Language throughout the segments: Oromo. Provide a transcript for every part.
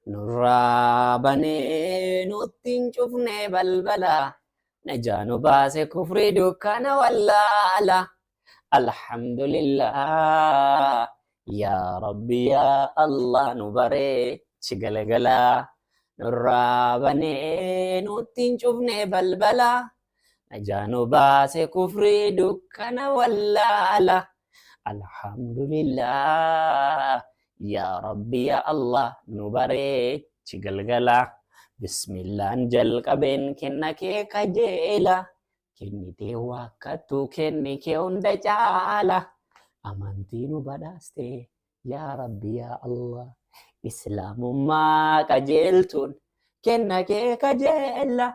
Nurraa banee nutti hin cufne balbala. Najaa nu baase kufrii dukkana wallaala. Alhamdulillah. Yaa Rabbi yaa Allah nu bareechi galgala. Nurraa banee nutti hin cufne balbala. Najaa nu baase kufrii dukkana wallaala. Alhamdulillah. Yaa Rabbi yaa Allah nu bareechi galgala. Bismillaan jalqabeen kenna kee kajeela. Kennitee waakkattu kenni kee hunda caala. Amantii nu badhaaste yaa Rabbi yaa Allah. Islaamummaa qajeeltuun kenna kee kajeela.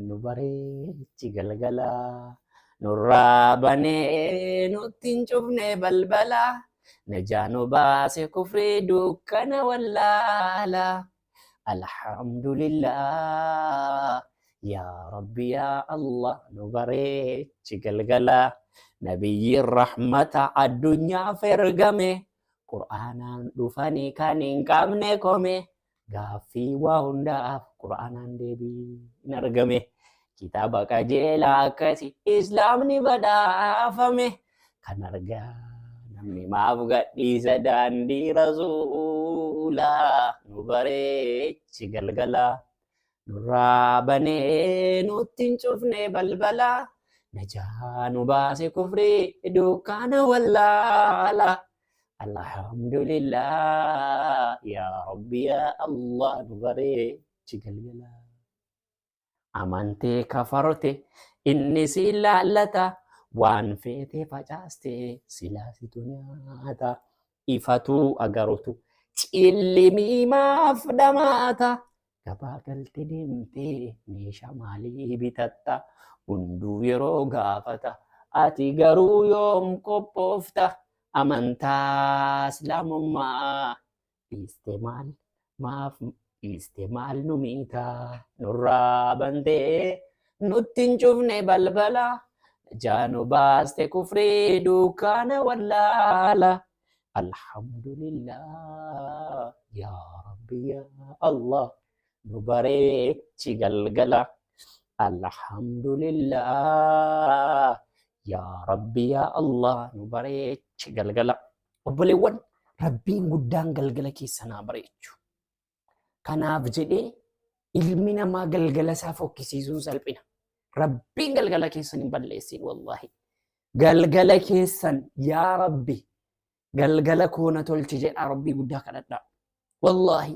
Nu bareechi galgala. Nurraa banee nutti hin cufne balbala. Najaa nu baase kufrii dukkana wallaala. Alhamdulillah. Yaa Rabbi yaa Allah nu bareechi galgala. Nabiyyiin rahmata addunyaaf ergame. Qur'aanaan dhufanii kan hin qabne kome. Gaaffii waa hundaaf Qur'aanaan deebiin argame. Kitaaba qajeelaa akkasi Islaamni badhaafame. Kan argaa namni maaf gadhiisa daandii rasuulaa nu bareechi galgala. Nurraa banee nutti hin cufne balbala. Najaa nu baase kufrii dukkaana wallaala. Alhamdulillah yaa Rabbi yaa Allah nu bareechi galgala. Amantee kafarte inni si laallata waan feete facaaste silaa situ nyaata. Ifatuu agarutu cillimii maaf dhamaata. Gabaa galte deemtee meeshaa maalii bitatta? Hunduu yeroo gaafata. Ati garuu yoom qophoofta? Amantaa Islaamummaa dhiiste maal maaf dhiiste maal nu miita? Nurraa bantee nutti hin cufne balbala. Najaa nu baaste kufrii dukkaana wallaala. Alhamdulillah yaa Rabbi yaa Allah nu bareechi galgala. Alhamdulillah yaa Rabbi yaa Allah nu bareechi galgala. Obboleewwan Rabbiin guddaan galgala keessa naa bareechu. Kanaaf jedhee ilmi namaa galgala isaa fokkisiisuun salphina. Rabbiin galgala keessan hin balleessin wallaahi. Galgala keessan yaa Rabbi galgala koo na tolchi jedhaa Rabbii guddaa kadhadhaa. Wallaahi.